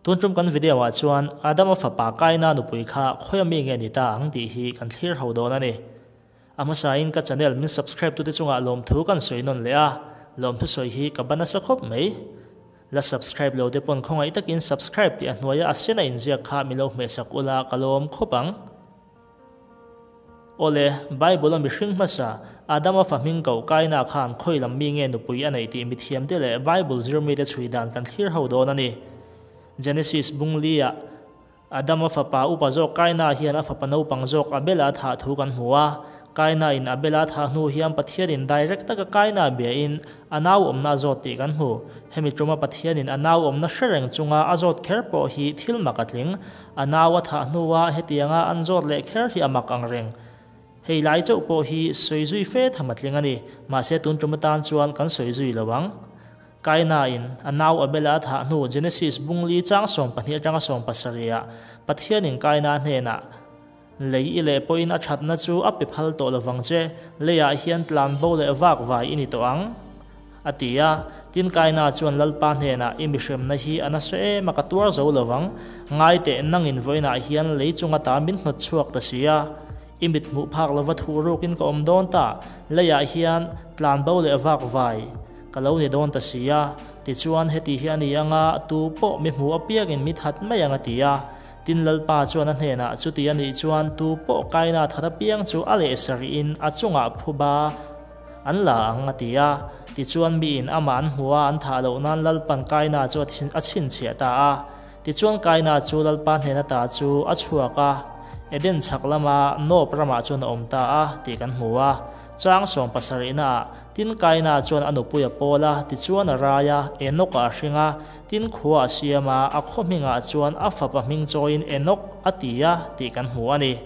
Tun tum kan video ah chuan Adama fapa Kaina nupui kha khawi ami nge ni ta ang tih hi kan thlir ho dawn a ni. A hmasain ka channel min subscribe tute chungah lawmthu kan sawi nawn leh a, lawmthu sawi hi ka ban nasa khawp mai. La subscribe lo te pawn khawngaih takin subscribe tih a hnuaia a sen a inziak kha mi lo hmehsak ula ka lawm khawp ang. Awle, Bible-a mihring hmasa, Adama fa hming koh Kaina khan khawi lam mi nge nupui a neih tih mithiamte leh Bible zirmite chhui dan kan thlir ho dawn a ni. Genesis bung li-ah Adama fapa upa zawk Kaina hian a fapa naupang zawk Abela a thah thu kan hmu a. Kaina in Abela a thah hnu hian Pathianin direct taka Kaina biain a nau awmna a zawt tih kan hmu. Hemi tuma Pathianin a nau awmna hre reng chunga a zawt kher pawh hi thil mak a tling. A nau a thah hnua hetianga an zawt leh kher hi a mak ang reng. Hei lai chauh pawh hi sawi zui fe tham a tling a ni. Mahse tun tum atan chuan kan sawi zui lo ang. Kaina in a nau Abela a thah hnu Genesis bung li chang 12 atanga 17 ah Pathianin Kaina hnenah, Lei i leh pawhin a thatna chu a pe phal tawh lovang che, leiah hian tlan bo leh vak vai i ni tawh ang, a ti a. Tin Kaina chuan Lalpa hnenah, I mihremna hi a nasa em a, ka tuar zo lovang. Ngai teh, nangin vawiinah hian lei chung ata min hnawt chhuak ta si a. I mit hmuh phak lova thuh rukin ka awm dawn ta, leiah hian tlan bo leh vak vai ka lo ni dawn ta si a. Tichuan heti hi a ni anga, tu pawh mi hmu apiangin mi that mai ang a ti a. Tin Lalpa chuan a hnenah chuti a nih chuan tu pawh Kaina that apiang chu a leh sarih in a chungah phuba an la ang a ti a. Tichuan miin amah an hmuh a an thah loh nan Lalpan Kaina chu a chhinchhiah ta a. Tichuan Kaina chu Lalpa hnen ata chu a chhuak a, Eden chhak lama Nob ramah chuan a awm ta a tih kan hmu a. Chang 70 naah tin Kaina chuan a nupui a pawl a, tichuan a rai a, Enoch-a a hring a, Tin khua a siam a, a khaw hmingah chuan a fapa hming chawiin Enok a ti a tih kan hmu a ni.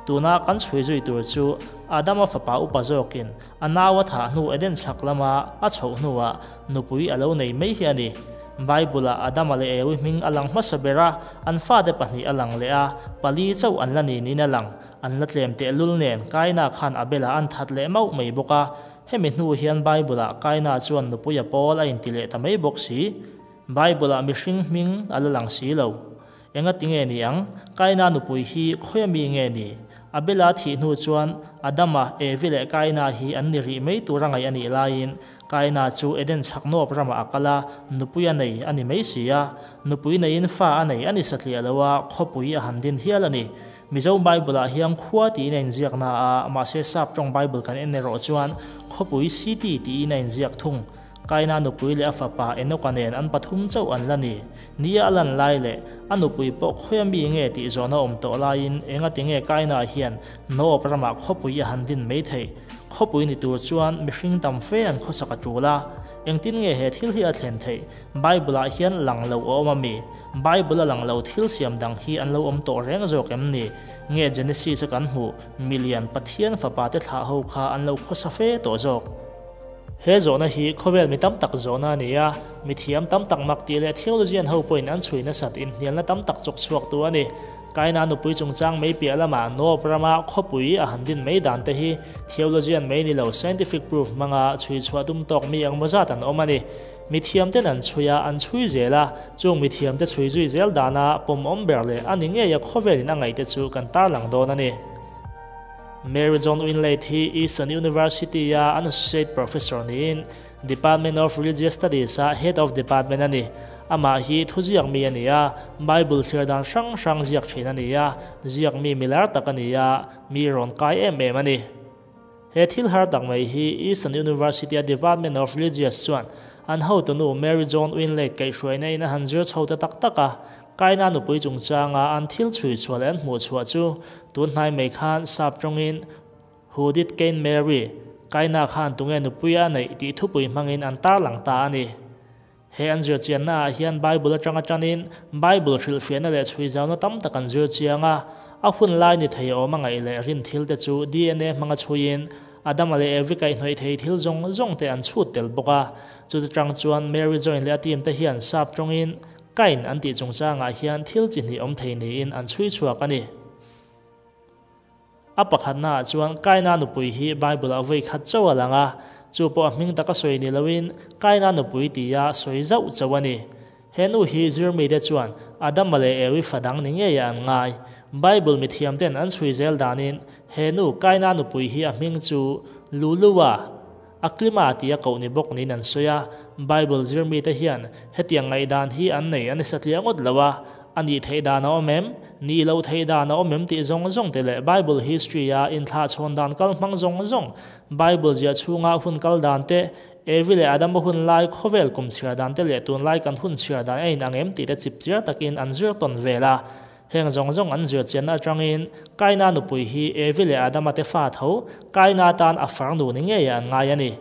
Tuna kan chhui zui tur chu Adama fapa upa zawkin a nau a thah hnu Eden chhak lama a chhoh hnuah nupui a lo nei mai hi a ni. Bible-ah Adama leh Ewi hming a lang hmasa ber a, an fate pahnih a lang leh a, pali chauh an la ni niin a lang. An la tlem tehlul nen Kaina khan Abela an that leh mauh mai bawk a, Hemi hnu hian Bible-ah Kaina chuan nupui a pawl a inti leh ta mai bawk si. Bible-ah mihring hming a la lang si lo. Engati nge ni ang? Kaina nupui hi khawi ami nge ni? Abela thih hnu chuan Adama, Evi leh Kaina hi an ni rih mai tur a ngaih a nih laiin Kaina chu Eden chhak nawp ramah a kal a, nupui a nei a ni mai si a. Nupui neiin fa a nei a ni satliah lo a, khawpui a han din hial a ni. Mizo Bible-ah hian khua tiin a inziak na a, mahse Sap tawng Bible kan en erawh chuan khawpui city tiin a inziak thung. Kaina nupui leh a fapa Enoka nen an pathum chauh an la ni. Nia a lan lai leh a nupui pawh khawia mi nge tih zawhna awm tawh laiin engati nge Kaina hian Noab ramah khawpui a han din mai theih? Khawpui ni tur chuan mihring tam fe an khawsak a tul a. Engtin nge he thil hi a thlen theih? Bible-ah hian lang lo a awm a mi? Bible a lang lo thil siam dang hi an lo awm tawh reng zawk em ni? Nge Genesis a kan hmuh milian Pathian fapa te thlah ho kha an lo khawsa fe tawh zawk? He zawhna hi khawvel mi tam tak zawhna a ni a, mi thiam tam tak mak tih leh theologian ho pawhin an chhui nasat inhnialna tam tak chawk chhuak tu a ni. Kaina nupui chungchang mei piah lama Noab rama khawpui a han din mai dan te hi theologian mai ni lo scientific proof hmanga chhui chhuah tum tawk mi engmaw zat an awm a ni. Mithiamten an chhui a, an chhui zel a, chung mithiamte chhui zui zel dana pawmawm ber leh a ni ngei a khawvelin a ngaihte chu kan tarlang dawn a ni. Mary John Winlate hi Eastern University-a an Associate Professor niin Department of Religious Studies-a Head of Department a ni. Amah hi thuziak mi a ni a, Bible thlir dan hrang hrang ziak thin a ni a, ziak mi milar tak a ni a, mi rawn kai em em a ni. He thil har tak mai hi Eastern University-a Department of Religious chuan an hotunu Mary John Winlake kaihhruaina in a han zir chho ta tak tak a, Kaina nupui chungchanga an thil chhui chhuah leh an hmuh chhuah chu tun hnai mai khan sap tawngin Who did Cain marry? Kaina khan tunge nupui a neih tih thupui hmangin an tarlang ta a ni. He an zir chiannaah hian Bible atanga tanin Bible hrilhfiahna leh chhuizauna tam tak an zir chiang a. A hun lai ni thei awm a ngaih leh rin thil te chu DNA hmanga chhuiin Adama leh Evi kaihhnawih thei thil zawng zawng te an chhut tel bawk a. Chuti tang chuan Mary Join leh a team te hian sap tawngin Kain an tih chungchangah hian thil chi hnih awm thei niin an chhui chhuak a ni. A pakhatnaah chuan Kaina nupui hi Bible-ah vawi khat chauh a lang a, chu pawh a hming taka sawi ni loin Kaina nupui tia sawi zauh chauh a ni. He nu hi zirmite chuan Adama leh Evi fa dang ni ngeiah an ngai. Bible mithiamten an chhui zel danin he nu Kaina nupui hi a hming chu Lulua, Aklima tia koh ni bawk niin an sawi a. Bible zirmite hian hetiang ngaihdan hi an nei a ni satliah ngawt lo a, a nih theih dan a awm em, nih loh theih dan a awm em tih zawng zawng te leh Bible history-a inthlahchhawn dan kal hmang zawng zawng, Bible ziah chhunga hun kal dan te, Evi leh Adama hun lai khawvel kum chhiar dan te leh tunlai kan hun chhiar dan a inang em tih te chip chiar takin an zir tawn vel a. Heng zawng zawng an zir chianna atangin Kaina nupui hi Evi leh Adama te fa tho, Kaina tan a farnu ni ngei an ngai a ni.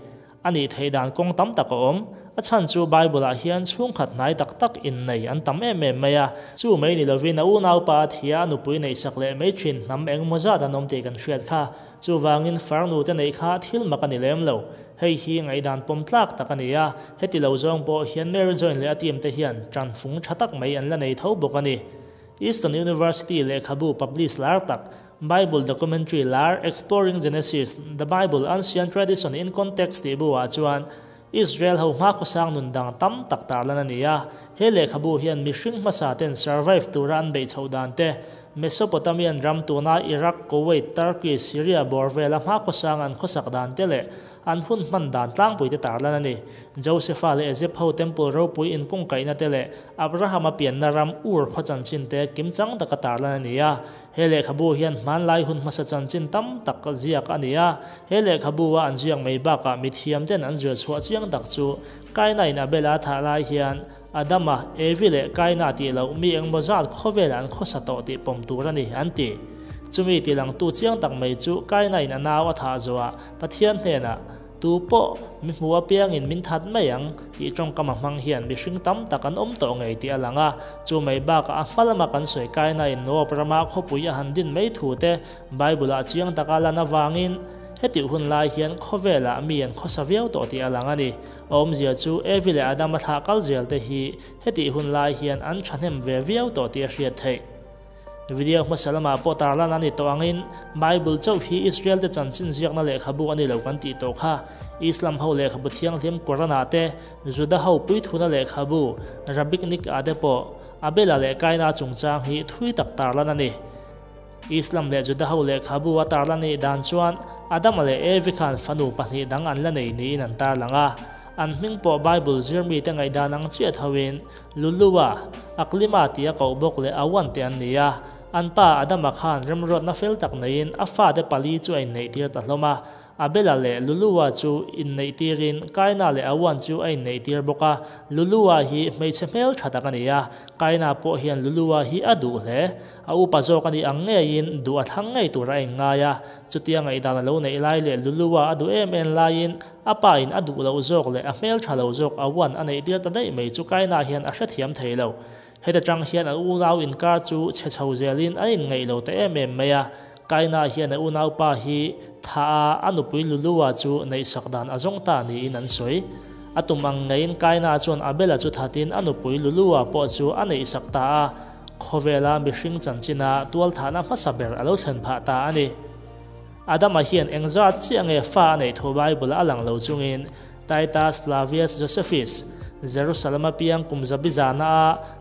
A nih theih dan kawng tam tak a awm. A chhan chu Bible-ah hian chhungkhat hnai tak tak innei an tam em em mai a. Chu mai ni lovin a unaupa a thia a nupui neihsak leh mai thin hnam engmaw zat an awm tih kan hriat kha. Chuvangin farnu te neih kha thil mak a ni lem lo. Hei hi ngaihdan pawm tlak tak a ni a, heti lo zawng pawh hian Mary Join leh a team te hian tanfung tha tak mai an la nei tho bawk a ni. Eastern University lehkhabu publish lar tak, Bible documentary lar Exploring Genesis, The Bible Ancient Tradition in Context tih bu ah chuan Israel ho hmakhawsang nun dang tam tak tarlan a ni a. He lehkhabu hian mihring hmasa ten survive tura an beih chhoh dan te, Mesopotamian ram tuna Iraq, Kuwait, Turkey, Syria bawr vela hmakhawsang an khawsak dan te leh an hun hman dan tlangpui te tarlan a ni. Josefa leh Egypt ho temple ropui inkungkaihna te leh Abrahama pianna ram Ur khaw chanchin te kimchang taka tarlan a ni a. He lehkhabu hian hmanlai hun hmasa chanchin tam tak ziak a ni a. He lehkhabu-a an ziak mai bakah mithiam ten an zir chhuah chiang tak chu Kaina-in Abel-a thah lai hian Adama, Evi leh Kaina tih loh mi engmaw zat khawvelah an khawsa tawh tih pawm tur a ni, an ti. Chumi tilangtu chiang tak mai chu Kaina-in a nau a thah zawhah Pathian hnenah, Tu pawh mi hmu apiangin min that mai ang, tih tawngkam a hmang hian mihring tam tak an awm tawh ngei tih a lang a. Chu mai bakah a hma lama kan sawi Kaina-in Noab rama khawpui a han din mai thu te Bible-ah chiang taka lan avangin hetih hun lai hian khawvelah mi an khawsa viau tawh tih a lang a ni. A awmzia chu Evi leh Adama thlah kal zel te hi hetih hun lai hian an thahnem ve viau tawh tih a hriat theih. Video hmasa lamah pawh tarlan a ni tawh angin Bible chauh hi Israel te chanchin ziakna lehkhabu a ni lo kan tih tawh kha. Islam ho lehkhabu thianghlim Quran ah te, Juda ho puithuna lehkhabu Rabbinic ah te pawh Abela leh Kaina chungchang hi thui tak tarlan a ni. Islam leh Juda ho lehkhabu a tarlan nih dan chuan Adama leh Evi khan fanu pahnih dang an la nei niin an tarlang a. An hming pawh Bible zirmite ngaihdan ang chiah thoin Lulua, Aklima tia koh bawk leh Awan te an ni a. An pa Adama khan remruatna fel tak neiin a fate pali chu a inneihtir ta hlawm a. Abela leh Lulua chu inneihtirin Kaina leh Awan chu a inneihtir bawk a. Lulua hi hmeichhe hmel tha tak a ni a, Kaina pawh hian Lulua hi a duh hle. A upa zawk a nih ang ngeiin duh a thlang ngei tur a inngai a. Chutia ngaihdan a lo neih lai leh Lulua a duh em em laiin a pa in a duh loh zawk leh a hmel tha lo zawk Awan a neihtir ta daih mai chu Kaina hian a hrethiam thei lo. Heta tang hian a unau inkar chu chhe chho zelin an inngaih lo ta em em mai a. Kaina hian a unaupa hi tha a, a nupui Lulua chu neihsak dan a zawng ta niin an sawi. A tum ang ngeiin Kaina chuan Abela chu thatin a nupui Lulua pawh chu a neihsak ta a, khawvela mihring chanchina tualthahna hmasa ber a lo thlen phah ta a ni. Adama hian engzat chiah nge fa a neih thu Bible a lang lo chungin Titus Flavius Josephus, Jerusalem-a piang kum zabi zana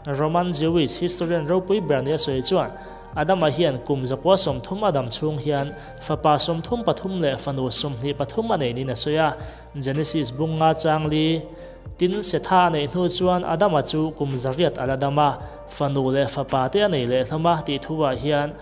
a Roman Jewish historian ropui ber nia sawi chuan, Adama hian kum 130 a dam chhung hian fapa 33 leh fanu 23 a nei niin a sawi a. Genesis bung nga chang li, Tin, Setha a neih hnu chuan Adama chu kum 800 a la dam a, fanu leh fapa te a nei leh hlawm a tih thuah hian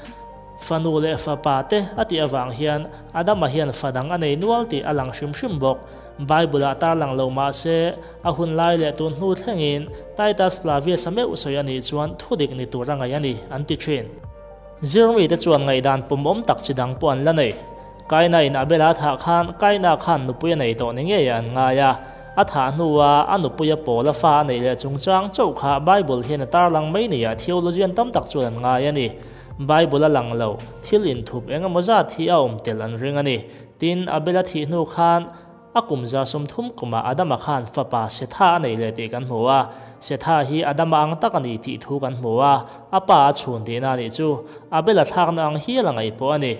fanu leh fapa te a tih avang hian Adama hian fa dang a nei nual tih a lang hrim hrim bawk. Bible-ah tarlang lo mah se, a hun lai leh tun hnu thlengin Titus Flavius-a meuh sawi a nih chuan thudik ni tur a ngaih a ni, an ti thin. Zirmite chuan ngaihdan pawmawm tak chi dang pawh an la nei. Kaina-in Abel-a thah khan Kaina khan nupui a nei tawh ni ngei an ngai a. A thah hnua a nupuia pawl a fa a neih leh chungchang chauh kha Bible hian a tarlang mai nia theologian tam tak chuan an ngai a ni. Bible a lang lo, thil inthup eng emaw zat hi a awm tel an ring a ni. Tin, Abel-a thih hnu khan a kum 130 kumah Adama khan fapa Setha a nei leh tih kan hmu a. Setha hi Adama ang tak a ni tih thu kan hmu a, a pa a chhun tihna a nih chu. Abel-a thlakna ang hial a ngaih pawh a ni.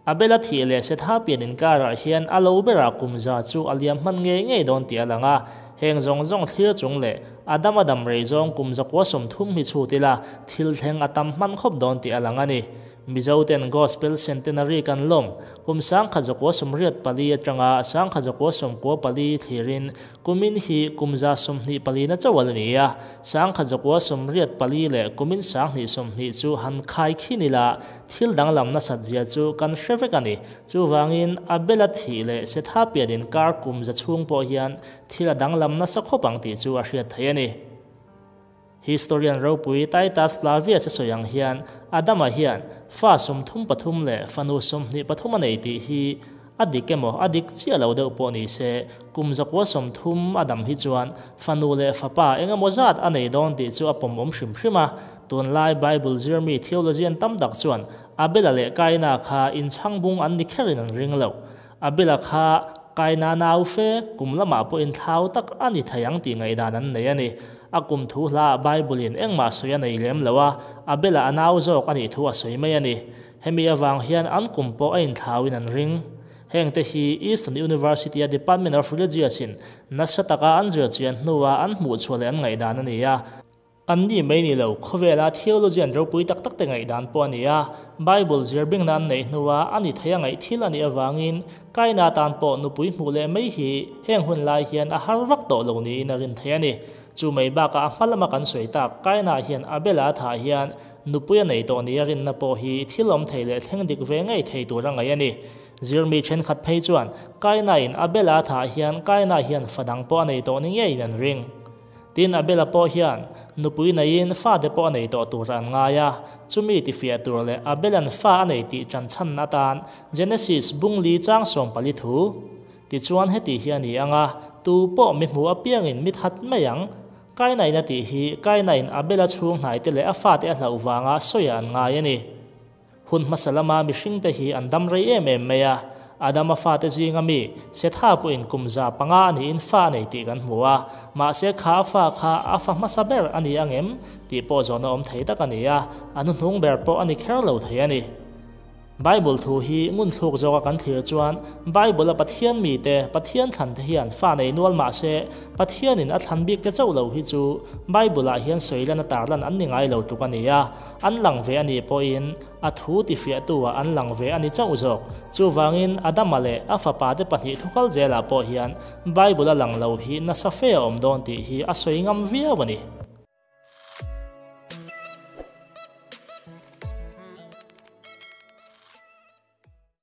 Abel-a thih leh Setha pian inkarah hian a lo berah kum za chu a liam hman ngei ngei dawn tih a lang a. Heng zawng zawng thlir chung leh Adama dam rei zawng kum 130 hi chhut ila, thil thleng a tam hman khawp dawn tih a lang a ni. Mizo ten Gospel Centenary kan lawm kum 1984 atanga 1994 thlirin kumin hi kum 124 na chauh a la ni a, 1984 leh kumin 2020 chu han khai khin ila thil danglam nasat zia chu kan hre vek a ni. Chuvangin Abela thih leh Setha pian inkar kum za chhung pawh hian thil a danglam nasa khawp ang tih chu a hriat theih a ni. Historian ropui Titus Flavius a sawi ang hian Adama hian fa 33 leh fanu 23 a nei tih hi a dik emaw a dik chiah lo deuh pawh ni se, kum 130 a dam hi chuan fanu leh fapa eng emaw zat a nei dawn tih chu a pawmawm hrim hrim a. Tunlai Bible zirmi theologian tam tak chuan Abela leh Kaina kha inchhangbung an ni kherin an ring lo. Abela kha Kaina nau fe kum lamah pawh inthlau tak a ni thei ang tih ngaihdan an nei a ni. A kum thu hlaah Bible-in engmah sawi a nei lem lo a, Abela a nau zawk a nih thu a sawi mai a ni. Hemi avang hian an kum pawh a inthlauin an ring. Hengte hi Eastern University-a Department of Religious-in nasa taka an zirchian hnua an hmuhchhuah leh an ngaihdan a ni a. An ni mai ni lo, khawvela theologian ropui tak takte ngaihdan pawh a ni a. Bible zirbingna an neih hnua a ni thei a ngaih thil a nih avangin Kaina tan pawh nupui hmuh leh mai hi heng hun lai hian a har vak tawh lo niin a rin theih a ni. Chu mai bakah a hma lama kan sawi tak Kaina hian Abela a thah hian nupui a nei tawh nia rinna pawh hi thil awm thei leh thleng dik ve ngei thei tur a ngaih a ni. Zirmi thenkhat phei chuan Kaina-in Abela a thah hian Kaina hian fa dang pawh a nei tawh ni ngeiin an ring. Tin, Abela pawh hian nupui neiin fate pawh a nei tawh tur an ngai a, chumi tifiah tur leh Abela'n fa a nei tih ṭanchhan atan Genesis bung li chang 14 thu tichuan heti hi a ni ang a, tu pawh mi hmu apiangin mi that mai ang. Kainain a tih hi Kainain Abela chhung hnaite leh a fate a hlauh vanga sawiah an ngai a ni. Hun hmasa lama mihringte hi an dam rei em em mai a, Adama fate zinga mi Setha pawhin kum 500 a niin fa a nei tih kan hmu a, mahse kha a fa kha a fa hmasa ber a ni ang em tih pawh zawhna awm thei tak a ni a, a hnuhnung ber pawh a ni kher lo thei a ni. Bible thu hi ngunthluk zawka kan thlir chuan Bible-a Pathian mite, Pathian thlante hian fa nei nual mahse Pathianin a thlan bikte chauh lo hi chu Bible-ah hian sawi lan a tarlan an ni ngai lo tluk a ni a. An lang ve a nih pawhin a thu tifiahtu-ah an lang ve a ni chauh zawk. Chuvangin Adama leh a fapate pahnih thukal zelah pawh hian Bible a lang lo hi nasa fe a awm dawn tih hi a sawi ngam viau a ni.